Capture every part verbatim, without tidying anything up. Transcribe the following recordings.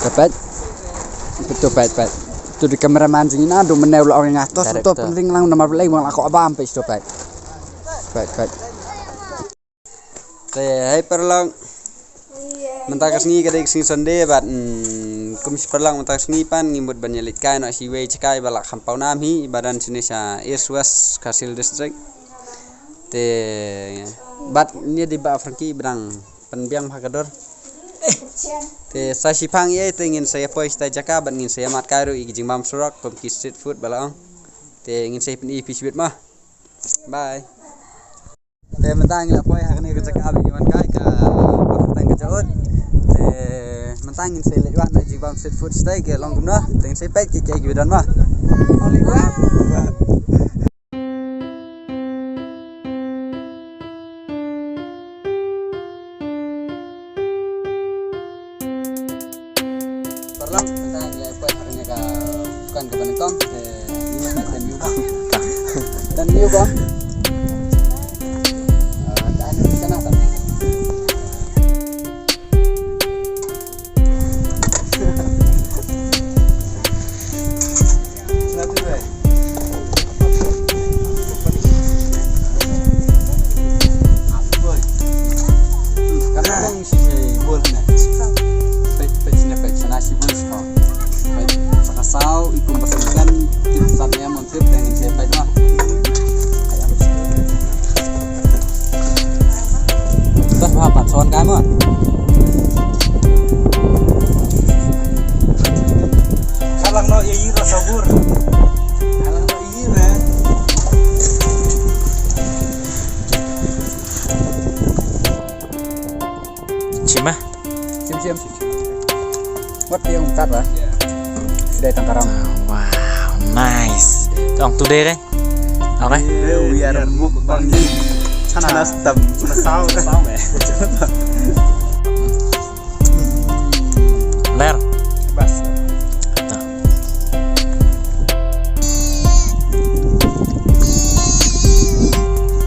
Peit. Peit, peit, peit. Tu dei cameraman jong ngi, naduh mynne u la ong ïa nga to, to pynring lang namar balei ba nga la koh bam, peit to, peit. Peit, peit. Te hei paralok. Mynta ka sngi ka dei ka sngi Sunday bad, mm, kum shi paralok mynta ka sngi pat ngi mut ban ïaleit kai noh sha iwei i jaka ba la kham pawnam hi, ba don shane sha East West Khasi Hills District. Te bad ngi dei Bah Frankie ba dang pynbiang bha ka dur. Te sa shiphang ïa te ngin sa ïa poi sha ita i jaka bad ngin sa ïa mad kai ruh ïa ki jingbam surok kum ki street food ba la ong. Te ngin sa ïa pyni ïa phi shibit mo. Bye. Te mynta ngi la poi ha kane ka jaka ba ngi wan kai ka, ba ka tang ka jaut. Te mynta ngin sa leit wad na jingbam street food sha ita, ki long kumno. Te ngin sa peit ki, ki, ki don mo. Paralok, mynta ngi la poi ha kane ka dukan kaba nyngkong, te ngi la peit, te ngi la peit. Te ngi la peit. Ah, te ngi la peit. Kalang no ye yiro sabur. Kalang no ye yiro. Chima. Chim, chim, chim. Wat yang tat lah. Sudah tangkarang. Wow, nice. Tong tu deh, kan? Okay. We are mukbang. Chana stem. Chana sao, sao, eh. Ler. Bas.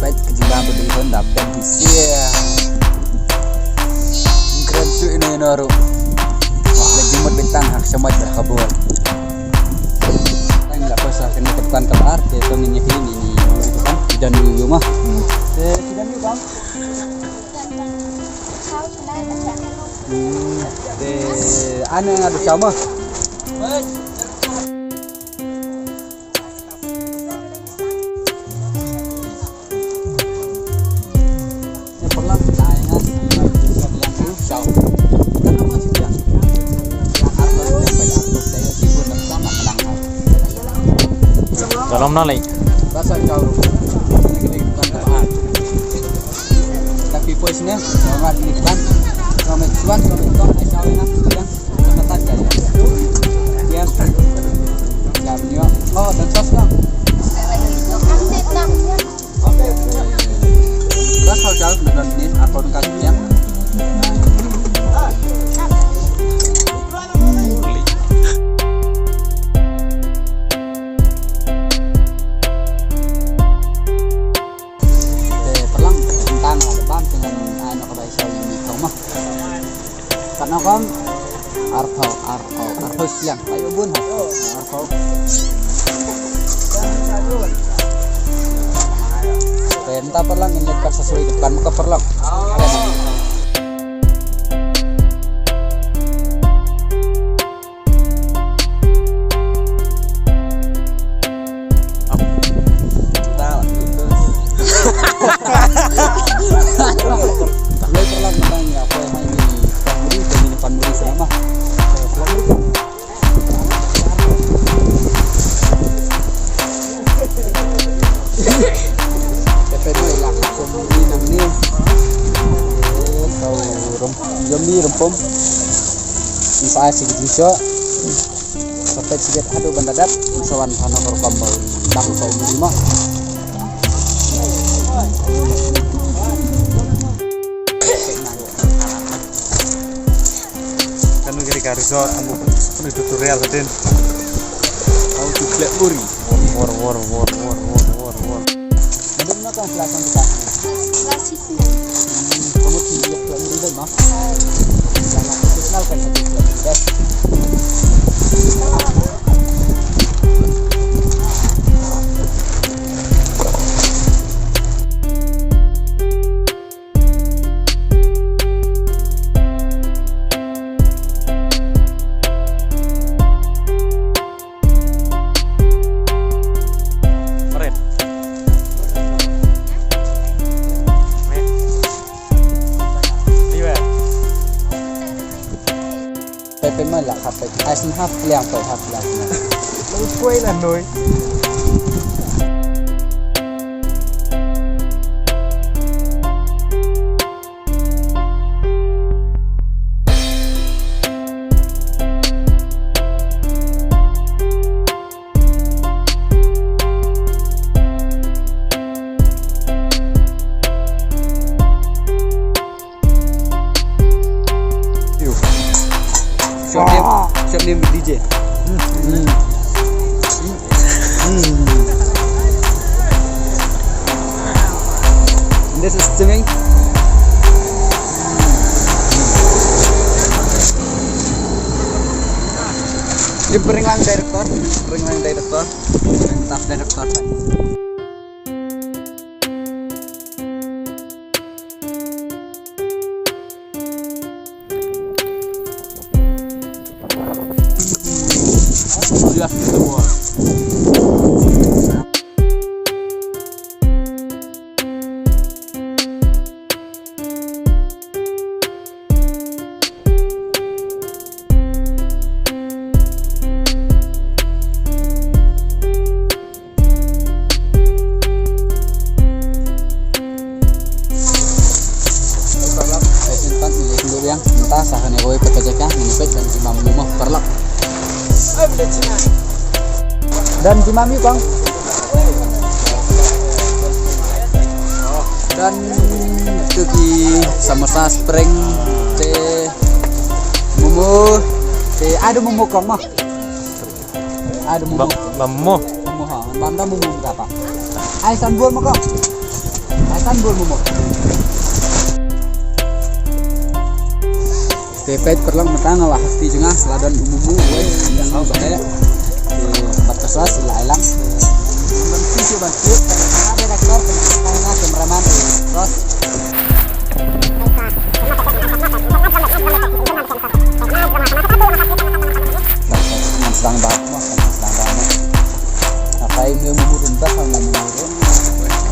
Peit ka jingbam ba dei hon da peit ki sia. Kren tu ino ino ruh. Wah, la jingmut bintang hak shamai ber kabur. Tang la pasa kena tekan ka bar, te tong ini kini ni ni kan. Kidan yu yu mah. Te kidan yu bang. Hmm, te ane ada sama. Dalam nalik. Tapi poi sini, selamat ni kan. Selamat cuan, selamat kau, ai kau ni. Selamat kan. Ya. Ya, beliau. Oh, dan sos dong. Gas hal jauh dengan ni, atau dengan ni. Te paralok, tang la bam te ngan ai noh ka bai shaw ïa mi kong ma. Katno kam? Arphew, arphew, arphew shiliang. Ayo bun. Arphew. Te mynta paralok ngin leit pat sa shuwa ka dukan ma ka paralok. Yummy, rumpum. Ngi sa ai sa ki jingshoh. Sa peit sa peit haduh ban da dep. Sa wan ha na ka rukom ba dang sa umi ma. Kan ngi ka resort, kan ngi tutorial ka tin. How to play uri. Wor, wor, wor. Madam, na kong kelas ang kita? Kelas six. Hmm, kamu sih dia kelas murid, ma? Jangan kenal kan satu kelas murid. Pe ma la hap pe. Ai sin hap kliang pe hap kliang. Long kuai la noi. Short name, short name D J. Hmm. Hmm. This is streaming. Ni pering lang director, pering lang director, pering staff director. Ai, shen pat, ngi leit ndu biang mynta sha kane kawei pat ka jaka, ngin peit don ki mami mo, paralok. Don ki mami, bang. Don tu ki samosa spring, te momo, te ada momo kong mo. Ada momo. Ba, ba momo. Momo ha. Ba momo momo apa? Ai san bol momo. Ai san bol momo. Te peit paralok mynta nga la hasti jong nga sla don u momo wei. Nga ba eh. Te bad ka sos la ai lang. Ban ti ban ti. Ada director, ada cameraman. Terus Ngan sdang bad mo, ngan sdang bad mo. Napa ini murun dah, ini murun.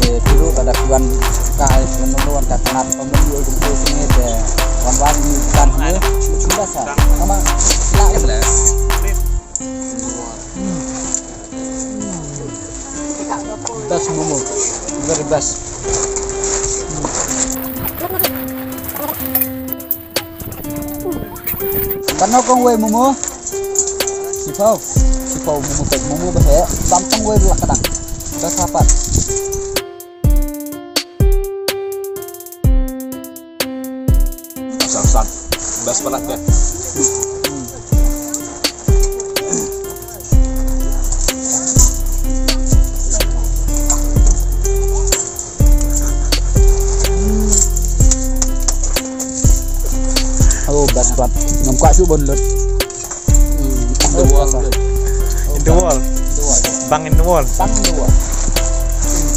Eh, dulu ada tuan kai, tuan tuan kat nat pembeli itu sini deh. Wan wan ni kan ni, sudah sa. Sama lah. Best momo. Very best. Kano kong wei momo? Sipau. Sipau momo pek momo ba he. Bam tong wei la kadang. Best hapat. San san. Best palat ya. Oh, best palat. Ngam kwah shu bon lut. In the world. In the world. Bang in the world. Bang in the world.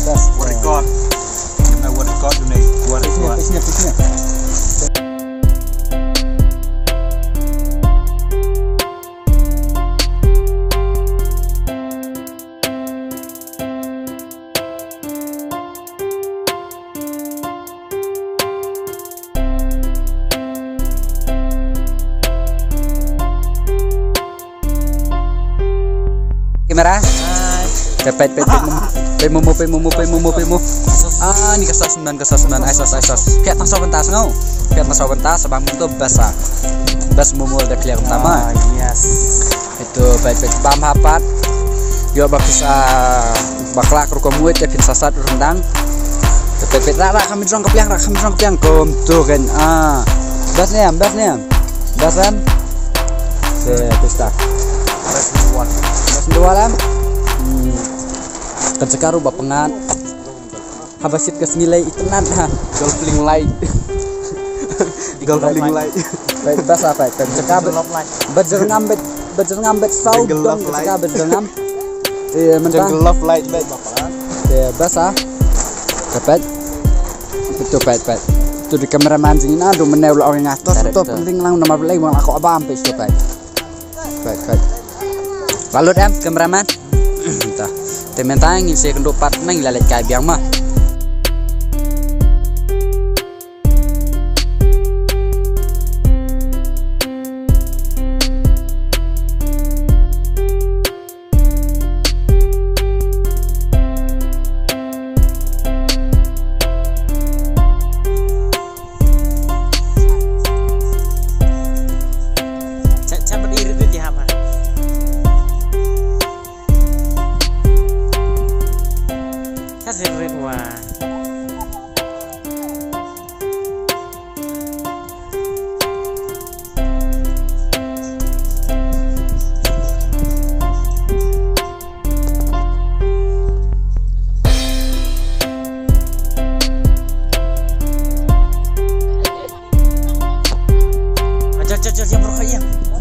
Best. What a god. You know what a god you need. What a god. Kamera. Peit peit peit momo peit momo peit momo. Ah, ni ka sos nan ka sos nan ai sos ai sos. Peit tang sos pentas ngau. Peit tang sos pentas abang tu best ah. Best momo da clear utama. Yes. Itu peit peit bam hapat. Yo bak sa bakla rukom wit ya pin sasat rendang. Peit peit rak rak kami jong kepiang rak kami jong kepiang kom tu kan ah. Best ni am best ni am. Best am. Se pista. Best dua. Best dua am. Hmm. Kan sekarang bapengat. Haba sit ka sngi lai itynnad ha. Golfing light. Golfing light. Bai bas apa kan jaka bajrngam bajrngam bajrngam bajrngam. Iya mentang. Jungle love light bai. Iya bas ah. Kapet. Itu pet pet. Itu di kameraman jingin adu meneu la orang atas tu penting lang nama pelai wang aku abam pet itu pet. Pet pet. Lalu em kameraman. Tah. Te mynta ngin sa ïakynduh pat nang ïa la leit kai biang ma. Mor kha ïeng.